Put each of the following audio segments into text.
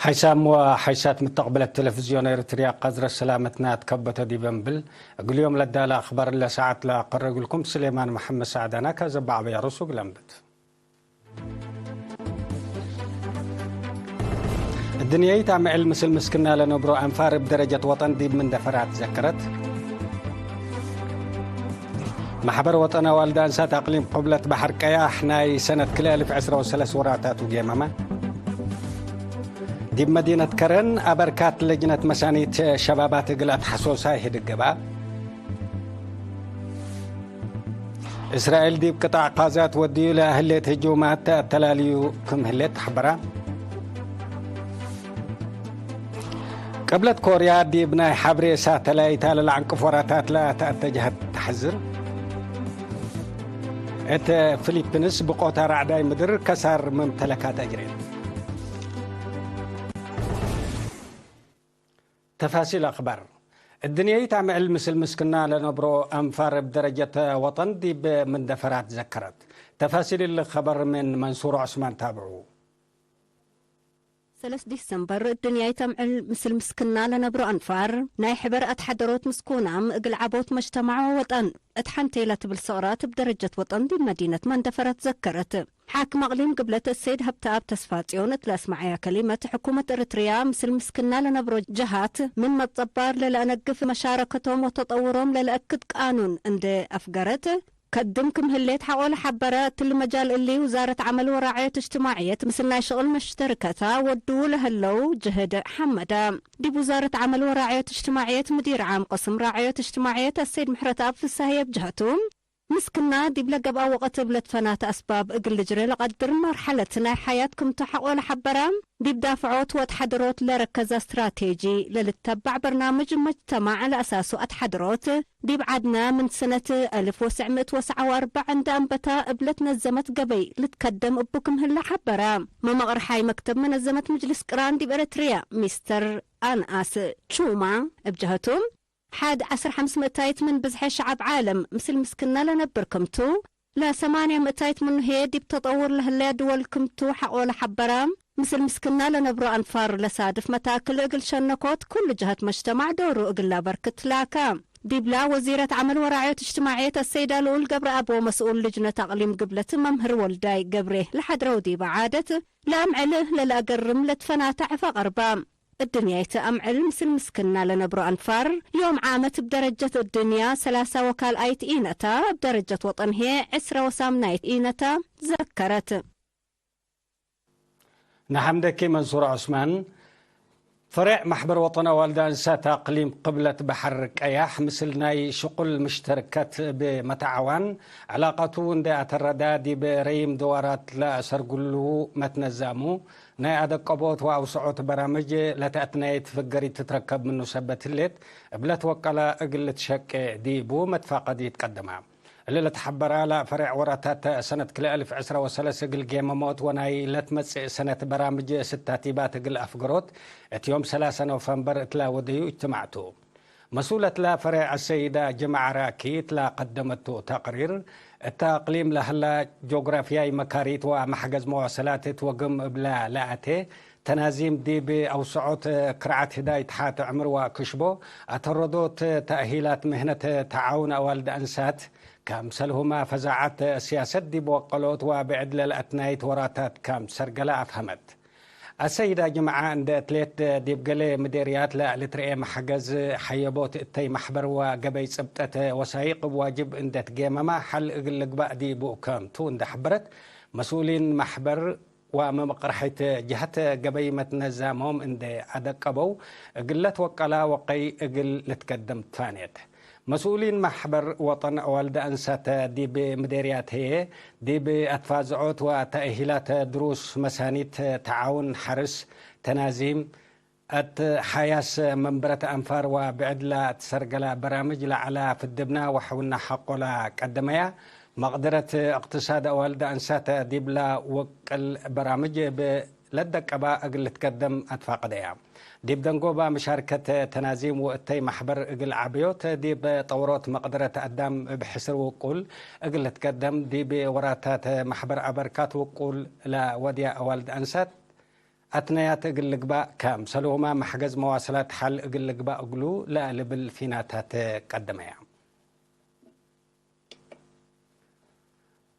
ሓይሳም ወሓይሳት ምተቕብለት ቴሌቪዝዮን ኤርትርያ ቀዝረ ሰላመትና ትከበተ ዲበንብል እግልዮም ለዳለ ኣኽባር ለሰዓት ለኣቐረግልኩም ስሌማን መሐመድ ሳዕዳና ከዘባዕበያ ርሱግ ለንብት። እድንየይት ኣምዕል ምስል ምስክና ለነብሮ ኣንፋር ብደረጀት ወጠን ዲብ ምንደፈራት ዘከረት። ማሕበር ወጠን ኣዋልድ ኣንሳት ኣቅሊም ቅብለት ባሕር ቀያሕ ናይ ሰነት ክልኤ እልፍ ዕስራ ወሰለስ ወራታቱ ጌመመ። ዲብ መዲነት ከረን ኣበርካት ለጅነት መሳኒት ሸባባት እግል ኣትሓሶሳይ ህድገባ። እስራኤል ዲብ ቅጣዕ ቃዛት ወድዩ ለህሌት ህጁማት ኣተላልዩ ክም ህሌት ተሕበራ። ቅብለት ኮርያ ዲብ ናይ ሓብሬ ሳተላይታ ለለዓንቅፍ ወራታት ለተኣተጀሀት ተሕዝር። እት ፊሊፒንስ ብቆታ ራዕዳይ ምድር ከሳር መምተለካት ኣጅሬን። ተፋሲል ኣኽባር። እድንየይት ኣምዕል ምስል ምስክና ለነብሮ ኣንፋር ብደረጀት ወጠን ዲብ ምንደፈራት ዘከረት። ተፋሲል እሊ ኸበር ምን መንሱር ዑስማን ታብዑ። ሰለስ ዲሰምበር፣ እድንያይት ኣምዕል ምስል ምስክና ለነብሮ ኣንፋር፣ ናይ ሕበር ኣትሓደሮት ምስኩናም እግል ዓቦት መጅተማዕ ወወጠን እት ሓንቴ ለትብል ሰቕራት ብደረጀት ወጠን ዲብ መዲነት መንደፈራት ዘከረት። ሓክም ኣቕሊም ግብለት እሰይድ ሀብተኣብ ተስፋጽዮን እት ለአስመዐያ ከሊመት፣ ሕኩመት ኤረትርያ ምስል ምስክና ለነብሮ ጀሃት ምን መብጸባር ለለአነግፍ መሻረከቶም ወተጠውሮም ለለአክድ ቃኑን እንዴ አፍገረት፣ ከድም ክም ህሌት ሐቆ ለሐበረ፣ እትሊ መጃል እሊ ውዛረት ዐመል ወራዕዮት እጅትማዕየት ምስል ናይ ሽቕል መሽተርከታ ወድዉ ለህለው ጅህድ ሐመደ። ዲብ ውዛረት ዐመል ወራዕዮት እጅትማዕየት ምዲር ዓም ቅስም ራዕዮት እጅትማዕየት አሰይድ ምሕረተኣብ ፍሳህየ ብጅሀቱ፣ ምስክና ዲብለ ገብኣ ወቀት እብ ለትፈናተ አስባብ እግል ልጅረ ለቀድር መርሐለት ናይ ሐያት ክምቱ ሐቆ ለሐበረ፣ ዲብ ዳፍዖት ወአትሐድሮት ለረከዘ እስትራቴጂ ለልተባዕ በርናምጅ መጅተማዕ ለአሳሱ አትሐድሮት፣ ዲብ ዐድነ ምን ሰነት አልፍ ወትስዕ ምእት ወሰዓ ወአርበዕ እንደ አንበታ እብ ለትነዘመት ገበይ ልትከደም እቡ ክም ህለ ሐበረ። መመቅርሓይ መክተብ መነዘመት ምጅልስ ቅራን ዲብ ኤረትርያ ሚስተር አንኣስ ቹማ እብ ጀሀቱ፣ ሐድ ዐስር ሐምስ ምእታይት ምን ብዝሐ ሸዐብ ዓለም ምስል ምስክና ለነብር ክምቱ፣ ለሰማንያ ምእታይት ምኑ ህዬ ዲብ ተጠውር ለህለያ ድወል ክምቱ ሐቆ ለሐበረ፣ ምስል ምስክና ለነብሮ አንፋር ለሳድፍ መታክል እግል ሸነኮት ኩሉ ጀሀት መጅተማዕ ዶሩ እግል ለአበርክት ላከ። ዲብላ ወዚረት ዐመል ወራዕዮት እጅትማዕየት አሰይዳ ልኡል ገብረኣብ ወመስኡል ልጅነት አቅሊም ግብለት መምህር ወልዳይ ገብሬ ለሐድረው ዲበ ዓደት፣ ለአምዕል ለለአገርም ለትፈናተ ዕፈ ቀርባ። እድንያይት አምዕል ምስል ምስክና ለነብሮ አንፋር፣ ዮም ዓመት ብደረጀት እድንያ ሰላሳ ወካልኣይት ኢነታ፣ ብደረጀት ወጠን ህዬ ዕስረ ወሳምናይት ኢነታ ዘከረት። ንሐምደኪ መንሱር ዑስማን። ፈሬዕ ማሕበር ወጠን ኣዋልድ ኣንሳት ኣቅሊም ቅብለት ባሕር ቀያሕ ምስል ናይ ሽቁል ምሽተርከት ብመተዓዋን፣ ዕላቀቱ እንደ ኣተረዳ ዲብ ረይም ድዋራት ለአሰርጉሉ መትነዛሙ፣ ናይ ኣደቀቦት ወአውስዖት በራምጅ ለተአትናየት ፍገሪት ትትረከብ ምኑ ሰበት ህሌት፣ እብለት ወቀላ እግል ልትሸቄ ዲቡ መትፋቀዲት ቀደማ። እሊ ለተሐበራ ለፈሬዕ ወራታት ሰነት ክልኤ እልፍ ዕስራ ወሰለስ እግል ጌመሞት ወናይ ለትመጽእ ሰነት በራምጅ ስታቲባት እግል አፍገሮት፣ እት ዮም ሰላሳ ኖፈምበር እትላ ወደዩ እጅትማዕቱ። መስኡለት ለፈሬዕ አሰይዳ ጀማዓ ራኪ እትላ ቀደመቱ ተቅሪር፣ እታ እቅሊም ለህላ ጆግራፍያይ መካሪት ወመሕገዝ መዋሰላት እት ወግም እብላ ለአቴ፣ ተናዚም ዲብ አውስዖት ክርዓት ህዳይ ተሓት ዕምር ወክሽቦ፣ አተረዶት ተእሂላት ምህነት ተዓውን አዋልድ አንሳት፣ ከምሰልሁማ ፈዛዓት ሲያሰት ዲብ ወቀሎት ወብዕድ ለልአትናይት ወራታት ከም ሰርገላ አፍሀመት። አሰይዳ ጅምዓ እንደ እትሌት ዲብ ገሌ ምዴርያት ለልትርኤ መሕገዝ ሐየቦት እተይ ማሕበር ወገበይ ጽብጠት ወሳይቅ እብ ዋጅብ እንደ ትጌመማ ሐል እግል ልግባእ ዲቡ ከምቱ እንደ ሐበረት፣ መስኡሊን ማሕበር ወመመቅርሐይት ጀሀት ገበይ መትነዛሞም እንደ አደቀበው፣ እግል ለትወቀላ ወቀይ እግል ልትገደም ትፋኔት። መስኡሊን ማሕበር ወጠን አዋልድ አንሳት ዲብ ምዴርያት ህዬ፣ ዲብ አትፋዝዖት ወተእሂላት ድሩስ መሳኒት ተዓውን ሐርስ ተናዚም፣ እት ሐያስ መንበረት አንፋር ወብዕድ ለትሰርገላ በራምጅ ለዐላ ፍድብና ወሐውና ሐቆ ለቀደመያ፣ መቅደረት እቅትሳድ አዋልድ አንሳት ዲብላ ወቅል በራምጅ እብ ለደቀባ እግል ልትገደም አትፋቀደያ። ዲብ ደንጎባ መሻርከት ተናዚም ወእተይ ማሕበር እግል ዓብዮት ዲብ ጠውሮት መቅደረት አዳም እብ ሕስር ውቁል እግል ልትገደም ዲብ ወራታት ማሕበር አበርካት ውቁል ለወድያ አዋልድ አንሳት ኣትነያት እግል ልግባእ ከም ሰልሁማ ማሕገዝ መዋስላት ሓል እግል ልግባእ እግሉ ለልብል ፊናታት ቀደመያ።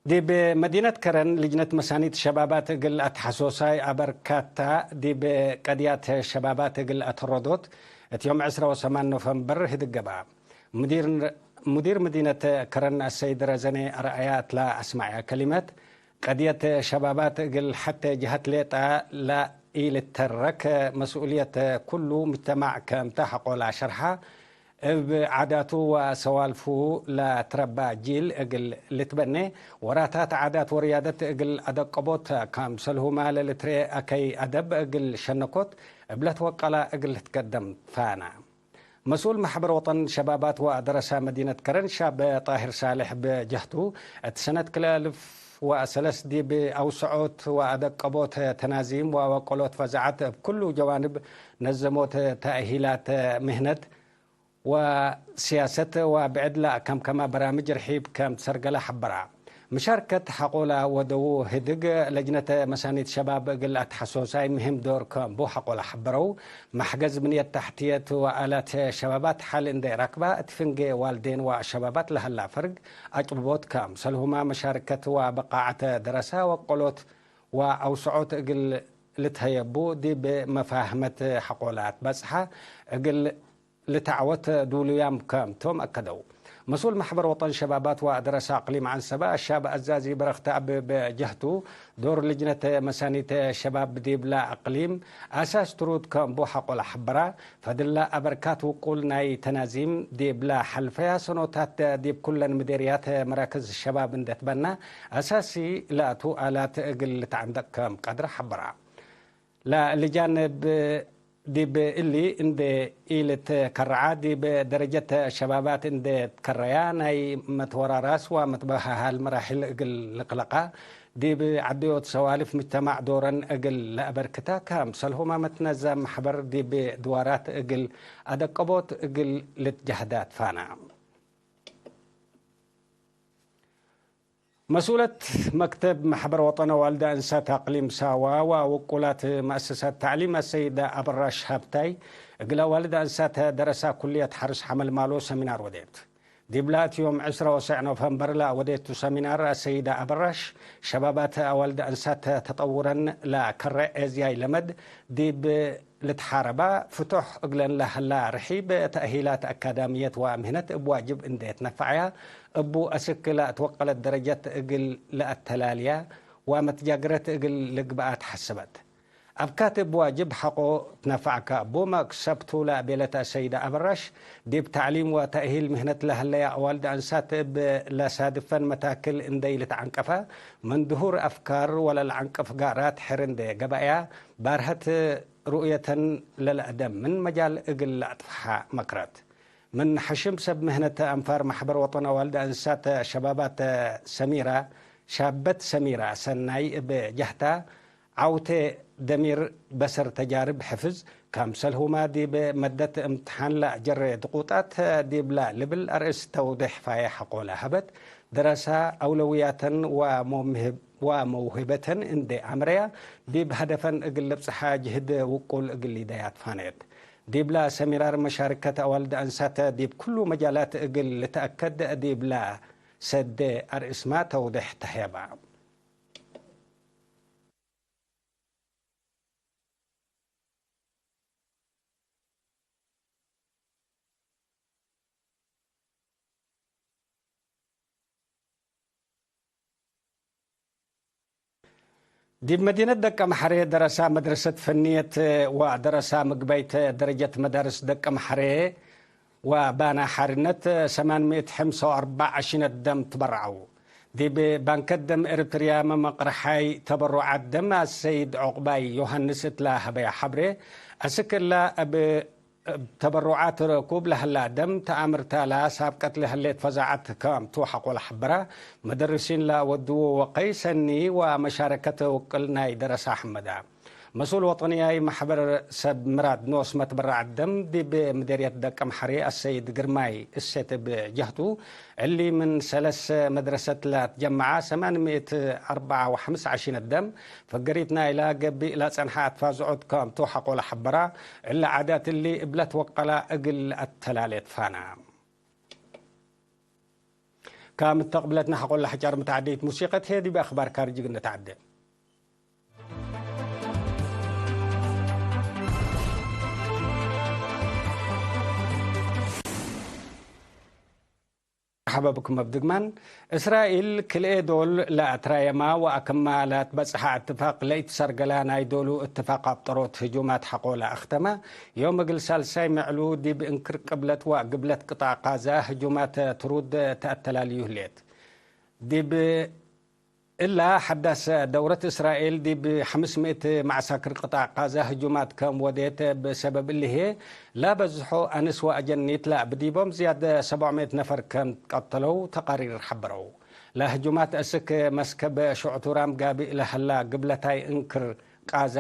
ዲብ መዲነት ከረን ልጅነት መሳኒት ሸባባት እግል ኣትሓሶሳይ ኣበርካታ ዲብ ቀድያት ሸባባት እግል ኣተረዶት እቲ ዮም ዕስራ ወሰማን ኖፈምበር ህድገባ። ሙዲር፣ ሙዲር መዲነት ከረን ኣሰይድ ረዘነ ኣርኣያ እትላ ኣስማዕያ ከሊመት ቀድየት ሸባባት እግል ሓተ ጅሃት ሌጣ ላኢልተረክ መስኡልየት ኩሉ ሙጅተማዕ ከምታ ሓቆላ ሸርሓ እብ ዓዳቱ ወሰዋልፉ ለትረባ ጂል እግል ልትበኔ ወራታት ዓዳት ወርያደት እግል ኣደቀቦት ከም ሰልሁማ ለልትሬ ኣከይ ኣደብ እግል ሸነኮት እብለት ወቀላ እግል ልትቀደም ፋና። መስኡል ማሕበር ወጠን ሸባባት ወደረሳ መዲነት ከረን ሻብ ጣሂር ሳልሕ ብጀህቱ እቲ ሰነት ክልተ ኣልፍ ወሰለስ ዲብ ኣውስዖት ወኣደቀቦት ተናዚም ወወቀሎት ፈዛዓት እብ ኩሉ ጀዋንብ ነዘሞት ተእሂላት ምህነት ወሲያሰት ወብዕድላ ከም ከማ በራምጅ ርሒብ ከም ትሰርገላ ሐበራ። ምሻርከት ሐቆላ ወደዉ ህድግ ለጅነተ መሳኒት ሸባብ እግል ኣትሐሶሳይ ምህም ዶር ከም ቡ ሐቆላ ሐበረው። ማሕገዝ ብንየት ታሕትየት ወኣላት ሸባባት ሐል እንደ ራክባ እቲ ፍንጌ ዋልዴን ወሸባባት ለሀላ ፈርግ ኣጭብቦት ከም ሰልሁማ መሻርከት ወበቃዓተ ደረሳ ወቆሎት ወአውስዖት እግል ልትሀየቡ ዲብ መፋህመት ሐቆላት በጽሐ እግል ልታዕወት ዱሉያም ከም ቶም ኣከደው። መስኡል ማሕበር ወጠን ሸባባት ወደረሳ ኣቅሊም ዓንሰባ ሻብ ኣዛዚ በረኽተ ኣብ በጀህቱ ዶር ልጅነተ መሳኒተ ሸባብ ዲብላ ኣቅሊም ኣሳስ ትሩድ ከም ቡ ሐቆላ ሐበራ። ፈድላ ኣበርካት ውቁል ናይ ተናዚም ዲብላ ሐልፈያ ሰኖታት ዲብ ኩለን ምዴርያት መራክዝ ሸባብ እንደትበና ኣሳሲ ላቱ ኣላት እግል ልትዓንደቅ ከም ቀድራ ሐበራ። ላ ልጃን ብ-፣ ዲብ እሊ እንደ ኢልትከረዓ ዲብ ደረጀት ሸባባት እንደ ትከረያ ናይ መትወራራስ ወመትበሃሃል መራሒል እግል ልክለቃ ዲብ ዓድዮት ሰዋልፍ ምጅተማዕ ዶረን እግል ለአበርክታ ከም ሰልሁማ መትነዘ ማሕበር ዲብ ድዋራት እግል ኣደቀቦት እግል ልትጃህዳት ፋና። መስኡለት መክተብ ማሕበር ወጠን ኣዋልድ ኣንሳት ኣቅሊም ሳዋ ወውቁላት መእሰሳት ታዕሊም ኣሰይዳ ኣበራሽ ሃብታይ እግል ኣዋልድ ኣንሳት ደረሳ ኩልየት ሓርስ ሓመልማሎ ሰሚናር ወዴት። ዲብላ እቲ ዮም ዕስራ ወሰዕ ኖቨምበር ለወዴቱ ሰሚናር ኣሰይዳ ኣበራሽ ሸባባት ኣዋልድ ኣንሳት ተጠውረን ለከረ ኤዝያይ ለመድ ዲብ ልትሓረባ ፍቶሕ እግለን ለሀላ ርሒብ ተእሂላት ኣካዳምየት ወምህነት እብ ዋጅብ እንዴ ትነፈዐያ እቡ ኣስክ ለእትወቀለት ደረጀት እግል ለአተላልያ ወመትጃግረት እግል ልግበኣ ተሐስበት። ኣብ ካት እብ ዋጅብ ሐቆ ትነፈዕካ እቡ መክሰብቱ ለቤለት ኣሰይዳ ኣበራሽ ዲብ ታዕሊም ወተእሂል ምህነት ለሀለያ ኣዋልድ ኣንሳት እብ ለሳድፈን መታክል እንዴ ልትዓንቀፋ ምን ድሁር ኣፍካር ወለልዓንቅፍ ጋራት ሕር እንዴ ገበእያ ባርሀት ሩእየተን ለለአደምን መጃል እግል ለአጥፍሓ መክረት። ምን ሐሽም ሰብ ምህነት አንፋር ማሕበር ወጠን ኣዋልድ ኣንሳት ሸባባት ሰሚራ፣ ሻበት ሰሚራ ሰናይ እብ ጀህታ፣ ዓውቴ ደሚር በሰር ተጃርብ ሕፍዝ፣ ካምሰልሁማ ዲብ መደት እምትሓን ለአጀሬ ድቁጣት ዲብላ ልብል አርእስ ተውዴሕ ፋየ ሐቆለ ሀበት፣ ደረሳ አውለውያተን ወመውህብ-፣ ወመውህበተን እንዴ አምረያ፣ ዲብ ሀደፈን እግል ልብጽሓ ጅህድ ውቁል እግል ሊደያት ፋነየት። ዲብላ ሰሚራር መሻርከት አዋልድ አንሳተ ዲብ ኩሉ መጃላት እግል ልትአከድ ዲብላ ሰዴ አርእስማ ተውዴሕ ተህየባ። ዲብ መዲነት ደቀምሐሬ ደረሳ መድረሰት ፈንየት ወደረሳ ምግባይት ደረጀት መዳርስ ደቀምሐሬ ወባና ሓርነት ሰማን ሚእት ሐምሳ ወአርባዕ አሽነት ደም ትበረዐው። ዲብ ባንከት ደም ኤርትርያ መመቅረሓይ ተበሩዓት ደም አሰይድ ዑቅባይ ዮሃንስ እትላ ሀበያ ሐብሬ፣ አስክላ እብ እብ ተበሩዓት ረኩብ ለሀላ ደም ተኣምርታ ለሳብቀት ለሀሌት ፈዛዓት ከም ትወሐቆ ለሐበራ፣ መደርሲን ለወድዎ ወቀይ ሰኒ ወመሻረከት ውቅል ናይ ደረሳ ሐመዳ። مسؤول وطني ማሕበር ሰብ ምራድ ንኡስ መትበረዓት ደም ዲብ ምዴርየት ደቀምሓሪ ኣሰይድ ግርማይ እሴት ብጀህቱ፣ እሊ ምን ሰለስ መድረሰት ላትጀመዓ ሰማንሚእት ኣርበዓ ወሓምሳ ዓሺነት ደም ፈገሪት ናይላ ገቢእ ላጸንሓ ኣትፋዝዖት ከምቱ ሓቆላ ሐበራ። እሊ ዓዳት እሊ እብለት ወቀላ እግል ኣተላሌት ፋና። ካብ ምተቕብለትና ሓቆላ ሕጫር ምተዓደይት ሙሲቀት ሄ ዲብ ኣኽባር ካርጅ ግነ ተዓደ። መርሓባ ብኩም ኣብ ድግማን። እስራኤል ክልኤ ዶል ለኣትራየማ ወኣከማ ላትበጽሓ እትፋቅ ለኢትሰርገላ ናይ ዶሉ እትፋቅ ኣብጠሮት ህጁማት ሓቆላ ኣኽተማ። ዮም እግል ሳልሳይ ምዕሉ ዲብ እንክር ቅብለት ወግብለት ቅጣዕ ቃዛ ህጁማት ትሩድ ተኣተላልዩ ህሌት። ዲብ እላ ሓዳስ ደውረት እስራኤል ዲብ ሓምስ ሚእት ማዕሳክር ቅጣዕ ቃዛ ህጁማት ከም ወዴት ብሰበብ እልሄ ላበዝሖ ኣንስ ወኣጀኒት ላብዲቦም ዝያደ ሰብዖ ሚእት ነፈር ከም ቀተለው ተቃሪር ሓበረው። ላህጁማት እስክ መስከብ ሽዑቱራም ጋቢእ ለሀላ ግብለታይ እንክር ቃዛ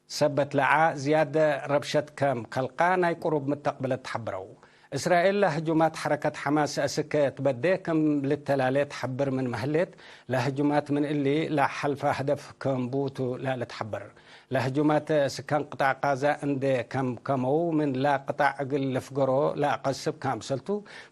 ሰበት ለዓ ዝያደ ረብሸት ከም ከልቃ ናይ ቅሩብ ምተቅብለት ተሓብረው። እስራኤል ላህጁማት ሐረከት ሐማስ እስክ ትበዴ ከም ልተላሌ ተሐብር ምን መህሌት፣ ላህጁማት ምን እሊ ላሐልፋ ህደፍ ከም ቡቱ ላልትሐብር። ላህጁማት ስካን ቅጣዕ ቃዛ እንደ ከም ከመው ምን ላቅጣዕ እግል ልፍገሮ ላቀስብ ካምሰልቱ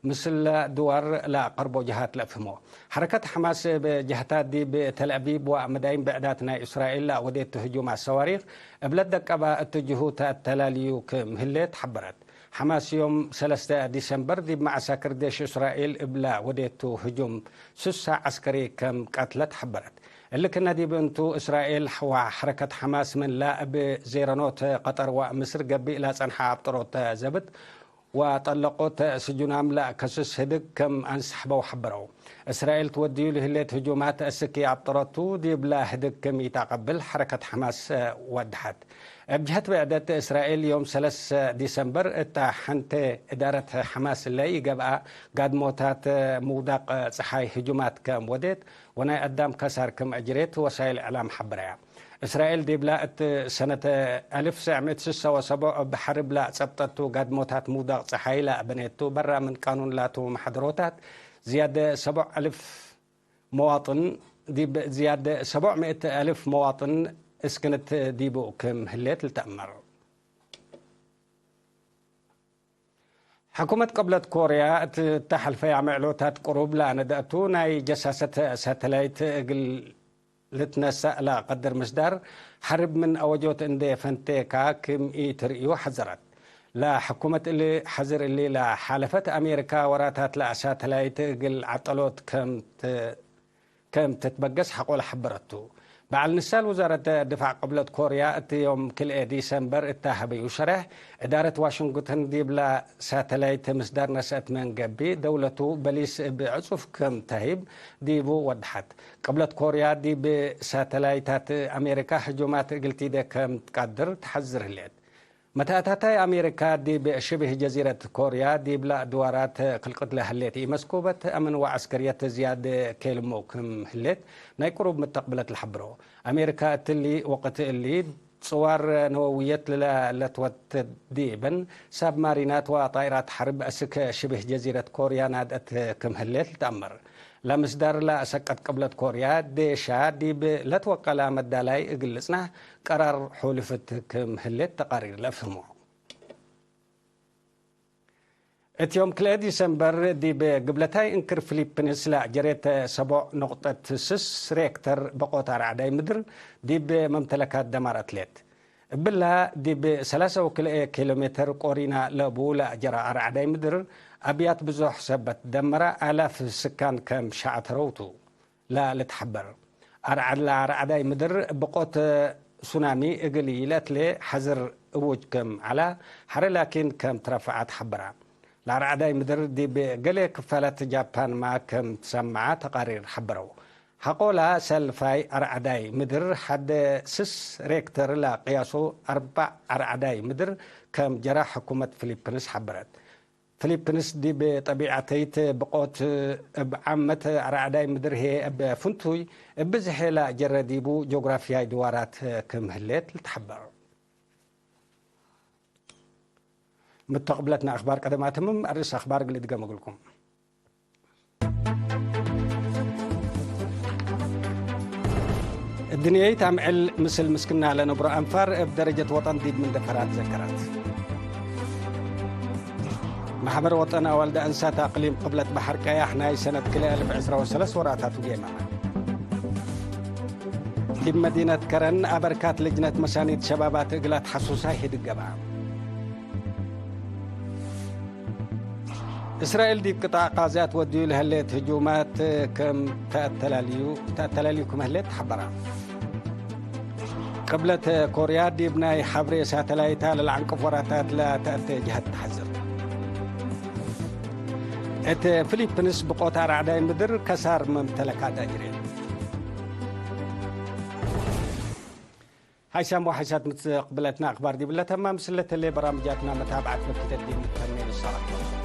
ምስል ድዋር ላቀርቦ ጀሃት ለእፍህሞ። ሐረከት ሐማስ ብጀህታ ዲብ ተልአቪብ ወመዳይን ብዕዳት ናይ እስራኤል ላወዴቱ ህጁም ኣሰዋሪኽ እብለት ደቀባ እትጅሁ ተተላልዩ ክም ህሌ ተሐበረት። ሐማስ ዮም ሰለስተ ዲሰምበር ዲብ መዓሳክር ዴሽ እስራኤል እብላ ወዴቱ ህጁም ሱሳ ዐስከሪ ከም ቀትለት ሐበረት። እሊ ክነ ዲብ እንቱ እስራኤል ወሐረከት ሐማስ ምን ላ እብ ዜረኖት ቀጠር ወምስር ገቢእ ላጸንሐ ኣብጠሮት ዘብጥ ወጠለቆት ስጁናም ለከስስ ህድግ ከም ኣንሳሕበው ሐበረው። እስራኤል ትወድዩ ልህሌት ህጁማት እስኪ ኣብጠረቱ ዲብላ ህድግ ክም ኢተቀብል ሐረከት ሐማስ ወድሐት። እብ ጀህት ብዕደት እስራኤል ዮም ሰለስ ዲሰምበር እታ ሐንተ እዳረት ሐማስ ለኢገብኣ ጋድሞታት ምውዳቅ ጸሓይ ህጁማት ከም ወዴት ወናይ ኣዳም ከሳር ክም ኣጅሬት ወሳይል እዕላም ሐበረያ። እስራኤል ዲብላ እት ሰነት ኣልፍ ሰዕ ሚእት ስሳ ወሰቦዕ እብ ሐርብ ላጸብጠቱ ጋድሞታት ምውዳቅ ጸሓይ ላበኔቱ በራ ምን ቃኑን ላቱ መሐደሮታት ዝያደ ሰቦዕ ኣልፍ መዋጥን ዲብ ዝያደ ሰቦዕ ሚእት ኣልፍ መዋጥን እስክንት ዲቡ ክም ህሌት ልተእመር። ሕኩመት ቅብለት ኮርያ እት ተሐልፈያ ምዕሎታት ቅሩብ ለኣነደእቱ ናይ ጀሳሰት ሳተላይት እግል ልትነሳእ ለቀድር ምስዳር ሐርብ ምን ኣወጆት እንዴ ፈንቴካ ክም ኢትርእዩ ሐዘረት። ለሕኩመት እሊ ሐዝር እሊ ለሓለፈት ኣሜሪካ ወራታት ለሳተላይት እግል ዓጠሎት ከም ት-፣ ከም ትትበገስ ሐቆል ሐበረቱ። በዓል ንሳል ውዛረት ድፋዕ ቅብለት ኮርያ እቲ ዮም ክልኤ ዲሰምበር እታ ሀበዩ ሸረሕ፣ እዳረት ዋሽንግተን ዲብላ ሳተላይት ምስዳር ነስአት መንገቢ ደውለቱ በሊስ ብዕጹፍ ከም ተሂብ ዲቡ ወድሐት። ቅብለት ኮርያ ዲብ ሳተላይታት ኣሜሪካ ህጁማት እግልቲደ ከም ትቃድር ተሐዝር ህሌት። መተኣታታይ ኣሜሪካ ዲብ ሽብህ ጀዚረት ኮርያ ዲብላ ድዋራት ክልቅት ለህሌት ኢመስኩበት ኣምን ወዐስከርየት ዝያድ ኬልሞ ክም ህሌት ናይ ቅሩብ ምተቅብለት ለሐብሮ። ኣሜሪካ እትሊ ወቅት እሊ ጽዋር ነወውየት ለለትወት ዲበን ሳብማሪናት ወጣይራት ሐርብ እስክ ሽብህ ጀዚረት ኮርያ ናድአት ክም ህሌት ልትኣመር። ለምስዳር ለአሰቀት ቅብለት ኮርያ ዴሻ ዲብ ለትወቀላ መዳላይ እግል ልጽናሕ ቀራር ሑልፍት ክም ህሌት ተቃሪር ለፍህሞ። እት ዮም ክልኤ ዲሰምበር ዲብ ግብለታይ እንክር ፊሊፕንስ ለአጀሬት ሰቦዕ ነቁጠት ስስ ሬክተር በቆት ኣርዓዳይ ምድር ዲብ መምተለካት ደማር ኣትሌት። እብላ ዲብ ሰላሳ ወክልኤ ኪሎ ሜትር ቆሪና ለቡ ለአጀራ ኣርዓዳይ ምድር ኣብያት ብዙሕ ሰበት ደመራ ኣላፍ ስካን ከም ሸዓተረውቱ። ለልትሐበር። ኣርዓድ ለኣርዓዳይ ምድር ብቆት ሱናሚ እግል ይለትሌ ሐዝር እውጅ ክም ዐላ ሐረ ላኪን ከም ትረፈዓ ተሐበራ። ለኣርዓዳይ ምድር ዲብ ገሌ ክፋላት ጃፓን ማ ከም ትሰመዓ ተቃሪር ሐበረው። ሐቆላ ሰልፋይ ኣርዓዳይ ምድር ሐደ ስስ ሬክተር ለቅያሶ ኣርባዕ ኣርዓዳይ ምድር ከም ጀራ ሕኩመት ፊሊፕንስ ሐበረት። ፊሊፕንስ ዲብ ጠቢዓተይት ብቆት እብ ዓመት ኣርዓዳይ ምድር ህየ እብ ፍንቱይ እብ ዝሔላ ጀረዲቡ ጆግራፊያይ ድዋራት ክም ህሌት ልትሓበሩ። ምተቕብለትና ኣኽባር ቀደማትምም ኣርእስ ኣኽባር ግልድገመግልኩም። እድንየይት ኣምዕል ምስል ምስክና ለነብሮ ኣንፋር እብ ደረጀት ወጠን ዲብ ምንደፈራት ዘከራት። ማሕበር ወጠን ኣዋልደ ኣንሳት ኣቅሊም ቅብለት ባሕር ቀያሕ ናይ ሰነት ክልኤ እልፍ ዕስራ ወሰለስ ወራታቱ ጌመመ። ዲብ መዲነት ከረን ኣበርካት ልጅነት መሳኒት ሸባባት እግላት ሓሱሳይ ህድገባ። እስራኤል ዲብ ቅጣዕ ቃዛት ወድዩ ለህሌት ህጁማት ከም ተኣተላልዩ ተኣተላልዩ ክም ህሌት ተሓበራ። ቅብለት ኮርያ ዲብ ናይ ሓብሬ ሳተላይታ ለልዓንቅፍ ወራታት ለተእተ ጅሃት ተሓዝር። እት ፊሊፕንስ ብቆት ኣርዓዳይ ምድር ከሳር መምተለካታ ጅሬ። ሓይሳም ወሓይሳት ምትቅብለትና ኣኽባር ዲብለ ተማም ስለተለ በራምጃትና መታብዓት መኪተት ዲብ ምተመይ ንሳቐት።